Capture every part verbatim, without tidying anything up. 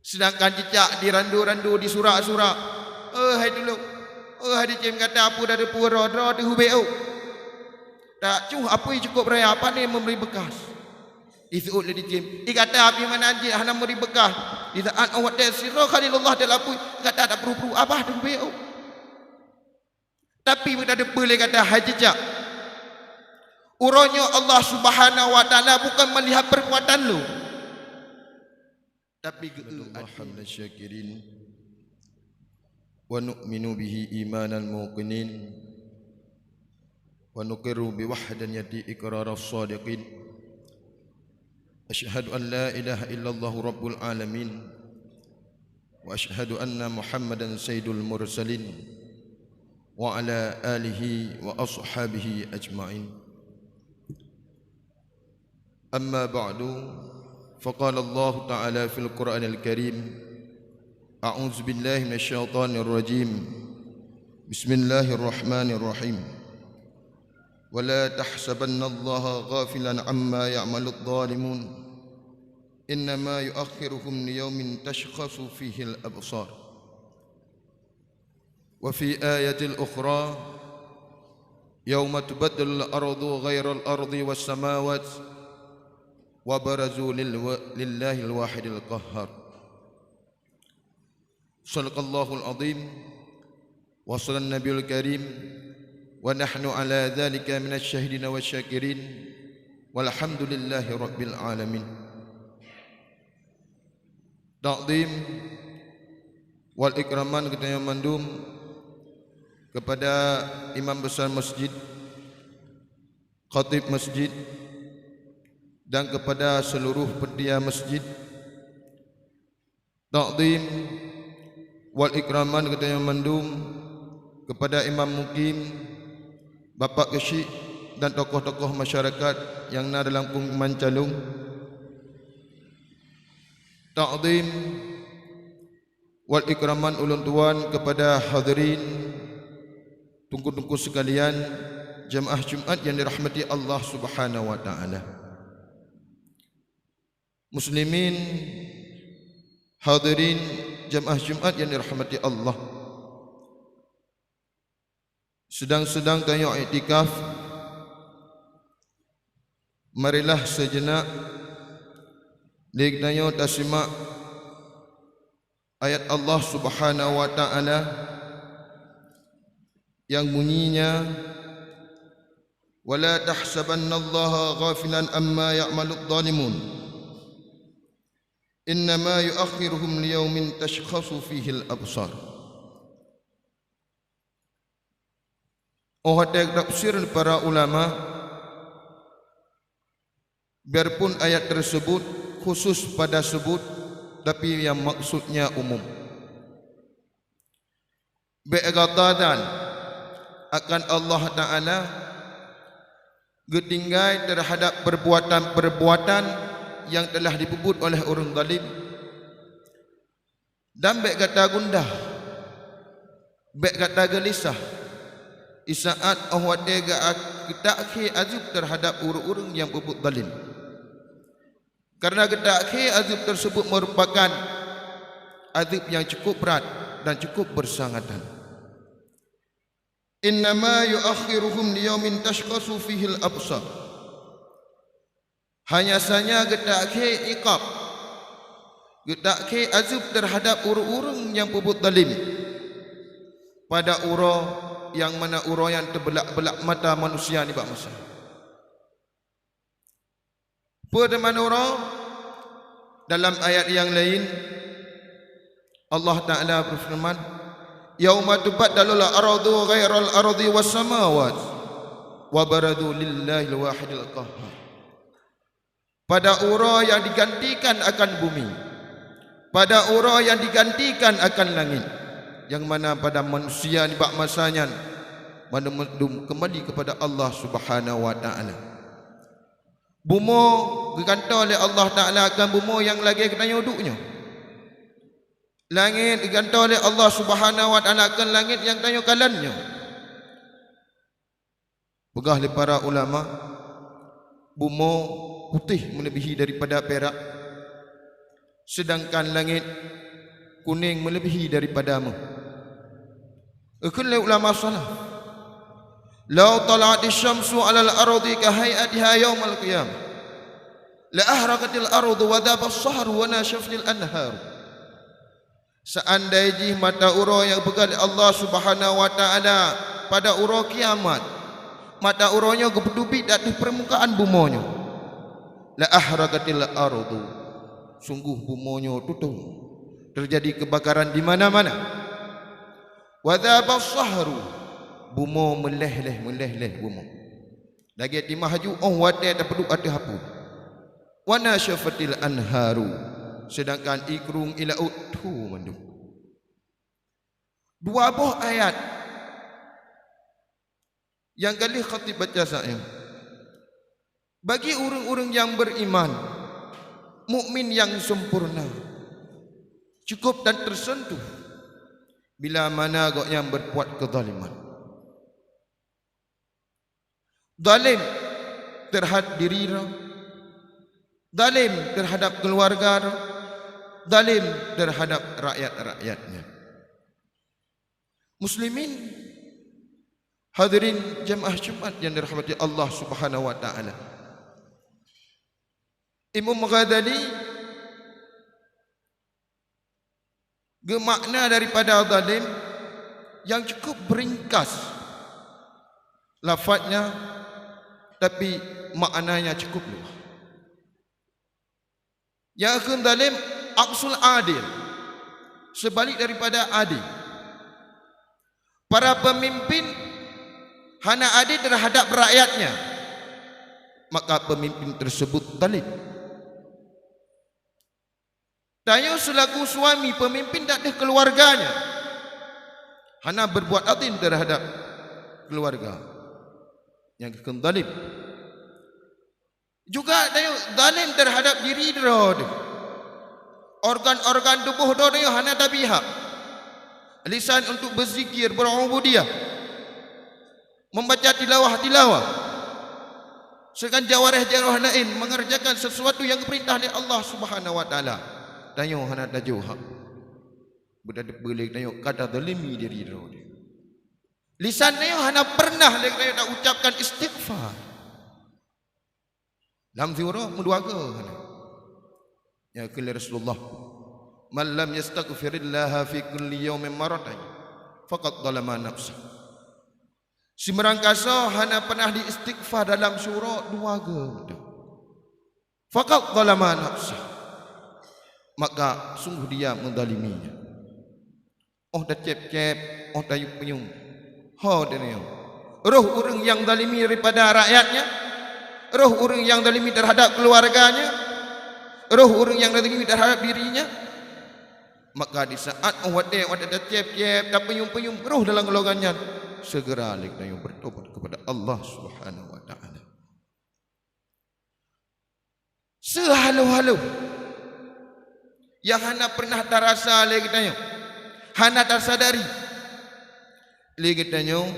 Seudangkan cicak di randu-randu, di surak-surak. "Eh, hai tulông. Eh, hai dicém gata, peue dah teupeue droe-droe teuh ubé ôk. Tak cuh apui cukôp raya, pane meubri beukas." Iseuôt lé dicém, "I gata pih meunan jih hana meubri beukas. Di saát 'oh watèe sidroe Khalilullah teuh lam apui, gata tapruh-pruh abah teuh ubé ôk." Tapi beutateupeue lé gata hai cicak, uroe nyoe Allah Subhanahu wa Ta'ala bukan meulihat peurbuatan lôn, tapi geu-eu até. Wa nu'minu bihi imanal muqinin, wa nuqirru bi wahdaniyati iqraras shadiqin. Asyhadu an la ilaha illallah rabbul alamin, wa asyhadu anna Muhammadan sayyidul mursalin, wa ala alihi wa ashabihi ajma'in. Amma ba'du, faqala Allahu ta'ala fil Qur'anil Karim, a'udzu billahi minasy syaithanir rajim. Bismillahirrahmanirrahim. Wa la tahsabannallaha ghafilan amma ya'maludh dhalimun. Innama yu'akhiruhum liyaumin tashkhasu fihil absar. Wa fi ayatil ukhra, yauma tubaddalul ardu ghairal ardi was samawat, wa barazu lil wa-, lillahil wahidil qahhar. Shadaqallahul azim, wa shadaqan nabiyul karim, wa nahnu ala dzalika minasy syahidin wasy syakirin, walhamdulillahi rabbil alamin. Takzim wal ikraman geutanyoe mandum kepada imam besar masjid, khatib masjid, dan kepada seluruh peutia masjid. Takzim wal ikraman geutanyoe mandum kepada imam mukim, bapak keuchik, dan tokoh-tokoh masyarakat nyang na dalam peungumuman calon. Takzim wal ikraman ulôn tuan kepada hadirin, teungku-teungku sekalian, jamaah Jumat yang dirahmati Allah Subhanahu wa Ta'ala. Muslimin, hadirin, jamaah Jumat yang dirahmati Allah. Seudang-seudang tanyoe iktikaf, marilah sejenak lé tanyoe tasimak ayat Allah Subhanahu wa Ta'ala yang bunyinya, "Wa la tahsabannallaha ghafilan amma ya'maludh dhalimun. Innama yu'akhiruhum liyaumin tashkhasu fihil absar." Oh watèe tafsir para ulama, biarpun ayat tersebut khusus pada sebut, tapi yang maksudnya umum. Bèk gata dan akan Allah Ta'ala geutinggai terhadap perbuatan-perbuatan yang telah diperbuat oleh ureuëng zalim. Dan bèk gata gundah, bèk gata geulisah, di saat 'oh watèe geutak khe azeub terhadap ureuëng-ureuëng nyang peubuet zalim. Karena geutak khe azeub tersebut merupakan azeub nyang cukup brat dan cukup beusangatan. "Innama yu'akhiruhum liyaumin tashkhasu fihil absar." Hanya saja geutak khe iqab, geutak khe azeub terhadap ureuëng-ureuëng nyang peubuet zalim pada uroe nyang mana uroe nyan teubeulak-beulak mata manusia nibak masa. Peue teuma uroe? Dalam ayat nyang laén, Allah Ta'ala beufeureuman, "Yauma tubaddalul ardu ghairal ardi was samawat, wa barazu lillahil wahidil qahhar." Pada uroe nyang digantikan akan bumi, pada uroe nyang digantikan akan langét, nyang mana pada manusia nibak masa nyan mandum keumbali kepada Allah Subhanahu wa Ta'ala. Bumoe geugantoe lé Allah Ta'ala keu bumoe nyang lagèe geutanyoe duek nyoe. Langét geugantoe lé Allah Subhanahu wa Ta'ala keu langét nyang tanyoe kalon nyoe. Peugah lé para ulama, bumoe putéh meuleubèhi daripada pirak. Seudangkan langét kunéng meuleubihi daripada méuh. Geukheun lé ulama salaf, "Lau tala'atis syamsu 'alal ardi ka hay'atiha yaumal qiyamah, la ahraqatil ardu wa dhabas sahru wa nasyafatil anharu." Seandai jih mata uroe nyang geupeugah lé Allah Subhanahu wa Ta'ala pada uroe kiamat, mata uroe nyoe geupeuteubiet di ateueh peurmukaan bumoe nyoe, la ahraqatil ardu, sungguh bumoe nyoe tutong, teujadi keubakaran di mana-mana. Wa dhabas sahru, bumoe meuléh-léh, meuléh-léh bumoe. Lagée timah ju óh watée tapeuduek ateueh apui. Wa nasyafatil anharu, seudangkan ié krueng ié laôt tho mandum. Dua boh ayat nyang ka lheueh khatib baca saát nyoe. Bagi ureuëng-ureuëng nyang beriman, mukmin nyang sempurna, cukup dan tersentuh bila mana gobnyan berbuat kezaliman. Zalim terhadap diri droe, zalim terhadap keuluwarga droe, zalim terhadap rakyat-rakyatnya. Muslimin, hadirin jamaah Jumat yang dirahmati Allah Subhanahu wa Ta'ala. Imam Ghazali geumakna daripada zalim nyang cukup beuringkas lafaznya, tapi maknanya cukup luwah. Nyang geukheun zalim aksul adil, seubalik daripada adil. Para peumimpin hana adil terhadap rakyatnya, maka peumimpin tersebut zalim. Tanyoe seulaku suami peumimpin di ateueh keuluwarga nyan hana beurbuat adil teuhadab keuluwarga, nyan geukheun zalim. Juga tanyoe zalim teuhadab diri droe teuh. Organ-organ tuboh droe tanyoe hana tapihak. Lisan untuk beuzikir, beurububiyah, membaca tilawah-tilawah, sedangkan jawareh-jawareh laén mengerjakan sesuatu nyang geupeurintah lé Allah Subhanahu wa Taala, tanyoe hana tajok hak. Beutateupeue lé tanyoe ka tazalimi diri droe. Lisan tanyoe hana pernah lé tanyoe taucapkan istighfar. Lam siuroe meudua goe hana. Nyan kheun lé Rasulullah, "Man lam yastaghfirillaha fi kulli yaumin marratain, faqad zalama nafsah." Simeurangkasoe hana pernah di istighfar dalam siuroe dua goe mantong, faqad zalama nafsah, maka sungguh dia menzalimi nyan. Óh tacép-cép, óh tayuem-payuem. Ho tanyoe. Roh ureuëng nyang zalimi daripada rakyatnya? Roh ureuëng nyang zalimi terhadap keluarganya? Roh ureuëng nyang zalimi terhadap dirinya? Maka di saat óh watée, watée tacép-cép, tapayuem-payuem, roh dalam golongan nyan, segera lé tanyoe bertobat kepada Allah Subhanahu wa Taala. Seuhalo-halo nyang hana pernah tarasa lé geutanyoe, hana tasadari lé geutanyoe,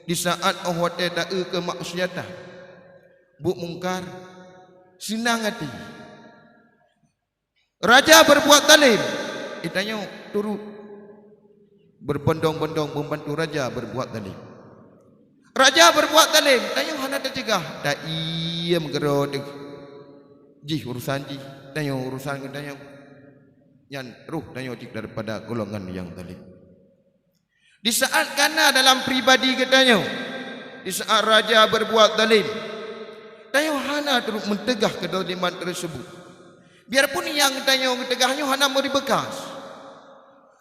di saat óh watée ta-eu keumaksiatan, buet mungkar, seunang até. Raja berbuat zalim, geutanyoe turut berbondong-bondong membantu raja berbuat zalim. Raja berbuat zalim, tanyoe hana tacegah, taiem keudroe teuh. Jih urusan jih, tanyoe urusan geutanyoe. Nyan roh tanyoe cit daripada golongan nyang zalim. Di saat ka na dalam pribadi geutanyoe, di saat raja berbuat zalim, tanyoe hana turut meuteugah keuzaliman tersebut. Biarpun nyang tanyoe geuteugah nyoe hana meuri beukas.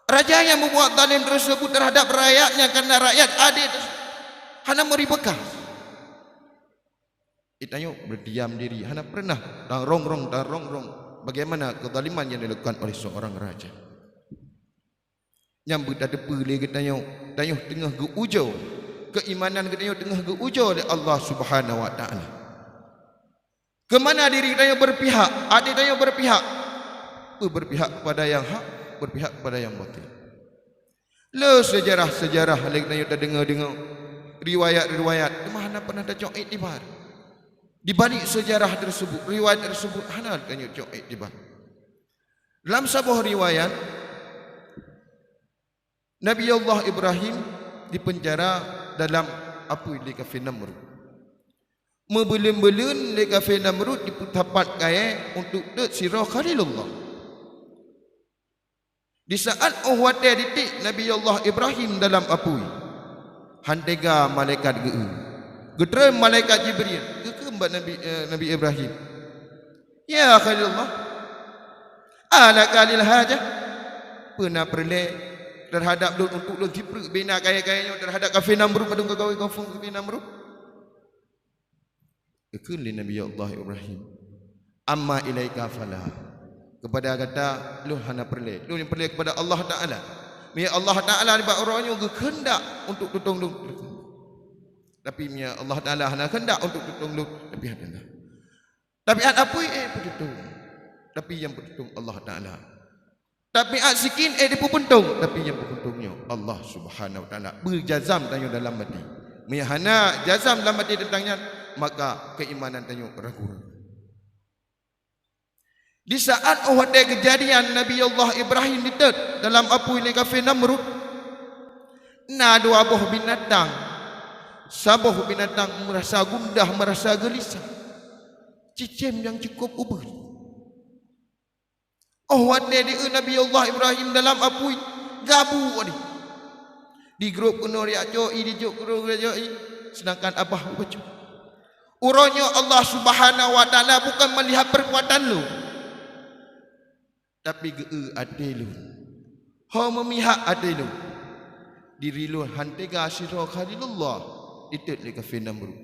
Raja nyang meubuat zalim tersebut terhadap rakyatnya karena rakyat adil, hana meuri beukas. Geutanyoe berdiam diri, hana pernah tarongrong, tarongrong bagaimana kezaliman yang dilakukan oleh seorang raja. Nyang beutateupeue lé geutanyoe, tanyoe teungoh geu-ujoe, keuimanan geutanyoe teungoh geu-ujoe lé Allah Subhanahu wa Taala. Keu mana diri geutanyoe berpihak, até tanyoe berpihak? Peu berpihak kepada nyang hak, berpihak kepada nyang batil. Le seujarah-seujarah lé geutanyoe tadeungoe-deungoe, riwayat-riwayat, teuma hana pernah tacok iktibar. Di balik seujarah tersebut, riwayat tersebut hana tanyoe cok iktibar. Lam saboh riwayat, Nabi Allah Ibrahim dipeunjara dalam apui lé kafé Namrud. Meubeuleuen-beuleuen lé kafé Namrud dipeutapat kayée untuk teuk sidroe Khalilullah. Di saat óh watée diték Nabi Allah Ibrahim dalam apui, han teuga malaikat geu-eu. Geutreun malaikat Jibril, geukheun bak Nabi, eh, Nabi Ibrahim, "Ya Khalilullah, alaka lil hajah? Peue na peureulée teuhadab lôn untuk lôn jipreuk bina kayée-kayée nyoe teuhadab kafé Namrud, padum kagawée kafé Namrud?" Geukheun lé Nabi Allah Ibrahim, "Amma ilaika fala." Kepada gata, lôn hana peureulée. Lôn nyang peureulée kepada Allah Taala. Meunyoe Allah Taala nibak uroe nyoe geukheundak untuk tutong lôn, tapi meunyoe Allah Taala hana kheundak untuk tutong lôn, tapi hana. Tapi at apui, eh, peututong. Tapi nyang peututong Allah Taala. Tapi at sikin, eh, dipeupuntong, tapi nyang peupuntong nyoe Allah Subhanahu wa Taala. Beujazam tanyoe dalam até. Meunyoe hana jazam dalam até teuntang nyan, maka keuimanan tanyoe ragu-ragu. Di saat óh watée keujadian Nabi Allah Ibrahim ditot dalam apui lé kafé Namrud, na dua boh binatang. Saboh binatang meurasa gundah, meurasa geulisah. Cicém nyang cukôp ubeut. Óh watée di-eu Nabi Allah Ibrahim dalam apui, gabu adi. Di grob keunoe riak cok ié, di jok keunoe riak cok ié, seudangkan abah beubacut. Uroe nyoe Allah Subhanahu wa Taala bukon meulihat peubuatan lôn, tapi geu-eu até lôn. Ho meumihak até lôn. Diri lôn han teuga sidroe Khalilullah ditot lé kafé Namrud.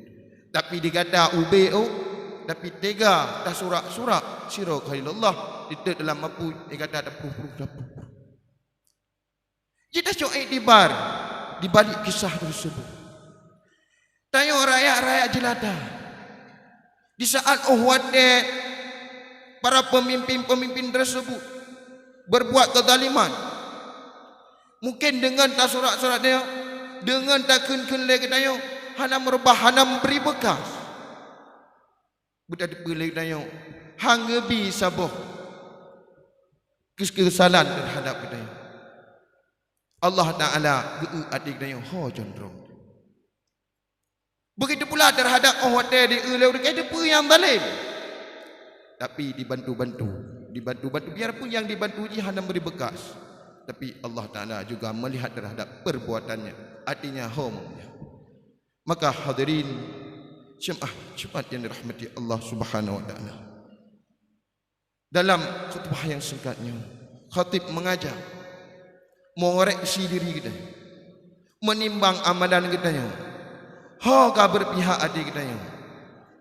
Tapi di gata ubé ôk, tapi teuga tasurak-surak sidroe Khalilullah ditot dalam apui, di gata tapruh-pruh dapur. Jitacok iktibar di balik kisah tersebut. Tanyoe rakyat-rakyat jelata. Di saat óh watée para peumimpin-peumimpin tersebut berbuat kezaliman, mungkin deungon tasurak-surak tanyoe, deungon takheun-kheun lé geutanyoe, hana meurubah, hana meubri beukas. Beuteupeue lé geutanyoe, han geubi saboh keukeusalan teuhadab geutanyoe. Allah Taala geu-eu até geutanyoe ho condrong. Begitu pula teuhadab óh watée di-eu lé ureuëng, ka teupeue nyang zalem, tapi dibantu-bantu, dibantu-bantu, biarpun nyang dibantu jih hana meubri beukas, tapi Allah Taala juga melihat terhadap perbuatannya, artinya ho meumihak. Maka hadirin jemaah Jumat yang dirahmati Allah Subhanahu wa Taala, dalam khutbah nyang singkat nyoe, khatib mengajak mengoreksi diri geutanyoe, menimbang amalan geutanyoe, ho ka berpihak até geutanyoe,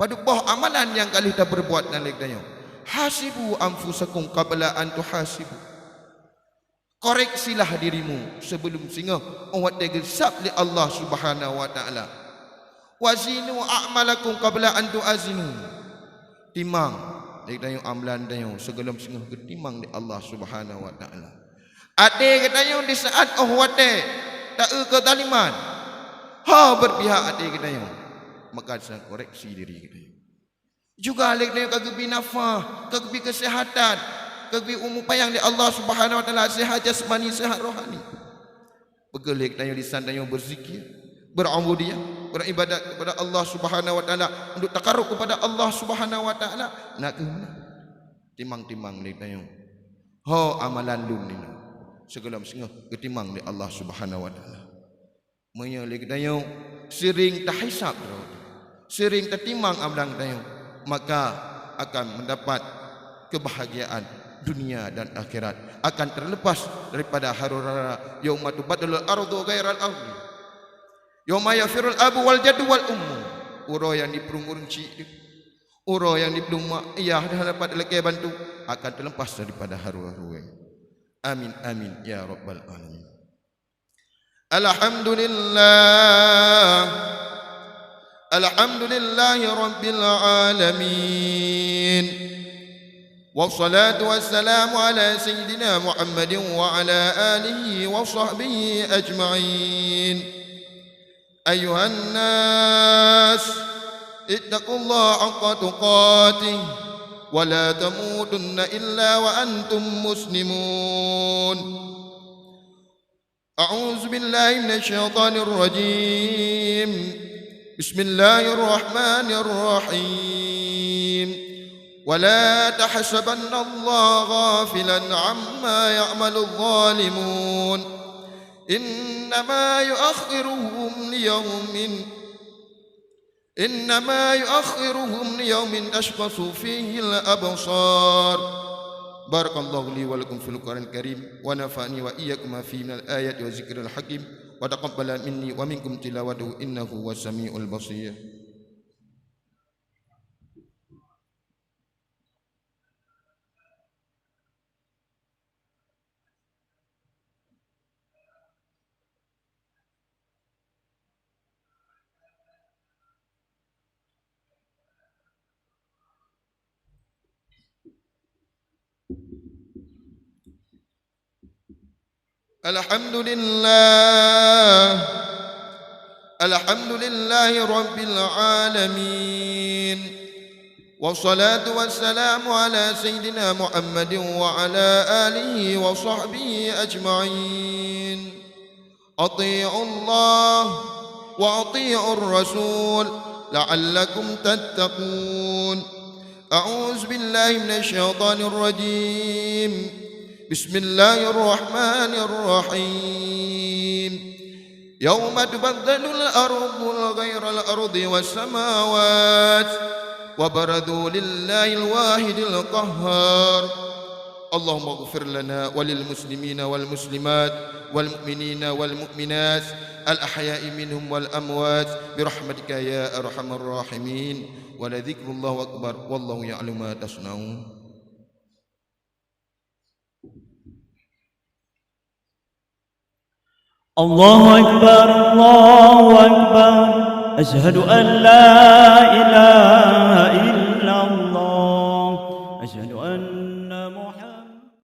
padub boh amalan nyang ka lheueh taperbuat na lé geutanyoe. Hasibu anfusakum qabla an tuhasabu. Koreksilah dirimu sebelum singoh óh watée geusab lé Allah Subhanahu wa Taala. Wazinu a'malakum qabla an tu'azinu. Timang lé tanyoe amalan tanyoe sigohlom singoh geutimang lé Allah Subhanahu wa Taala. Até geutanyoe di saat óh watée ta-eu keuzaliman, ho beurpihak até geutanyoe, maka disinoe koreksi diri geutanyoe. Juga lé geutanyoe ka geubri nafah, ka geubri keuseuhatan, ka geubri umu panyang lé Allah Subhanahu wa Taala, seuhat jasmani, seuhat rohani. Peugah lé geutanyoe lisan tanyoe beuzikir, beurubudiyah, beuribadat keupada Allah Subhanahu wa Taala, untuk takarub keupada Allah Subhanahu wa Taala, na kheueh meunan. Timang-timang lé geutanyoe, ho amalan lôn nyoe, sigohlom singoh geutimang lé Allah Subhanahu wa Taala. Meunyoe lé geutanyoe seuring tahisab droe, seuring tatimang amalan geutanyoe, maka akan meudapat keubahgiaan dunia dan akhirat, akan teuleupah daripada harôra-hara, "Yauma tubaddalul ardu ghairal ardi, yauma yafirrul abu wal jaddu wal ummu." Uroe nyang jiplueng ureuëng chik, uroe nyang jiplueng mak ayah dan hana dapat lakée bantu, akan teuleupah daripada harôra-hara. Amin, amin, ya rabbal alamin. Alhamdulillah. Alhamdulillahi rabbil alamin. Wassalatu wassalamu ala sayyidina Muhammadin wa ala alihi wa sahbihi ajma'in. Ayuhan nas, ittaqullaha haqqa tuqatih, ولا تموتن إلا وأنتم مسلمون. أعوذ بالله من الشيطان الرجيم. بسم الله الرحمن الرحيم. ولا تحسبن الله غافلا عما يعمل الظالمون، إنما يؤخرهم ليوم إنما يؤخرهم ليوم تشخص فيه الأبصار. بارك الله لي ولكم في القرآن الكريم، ونفعني وإياكم ما فيه من الآيات والذكر الحكيم، وتقبل مني ومنكم تلاوته إنه هو السميع البصير. الحمد لله. الحمد لله رب العالمين. والصلاة والسلام على سيدنا محمد وعلى آله وصحبه أجمعين. أطيعوا الله وأطيعوا الرسول لعلكم تتقون. أعوذ بالله من الشيطان الرجيم. بسم الله الرحمن الرحيم. يوم تبدل الأرض غير الأرض والسماوات وبرزوا لله الواحد القهار. اللهم اغفر لنا وللمسلمين والمسلمات والمؤمنين والمؤمنات الأحياء منهم والأموات برحمتك يا أرحم الراحمين. ولذكر الله أكبر والله يعلم ما تصنعون. الله أكبر، الله أكبر. أشهد أن لا إله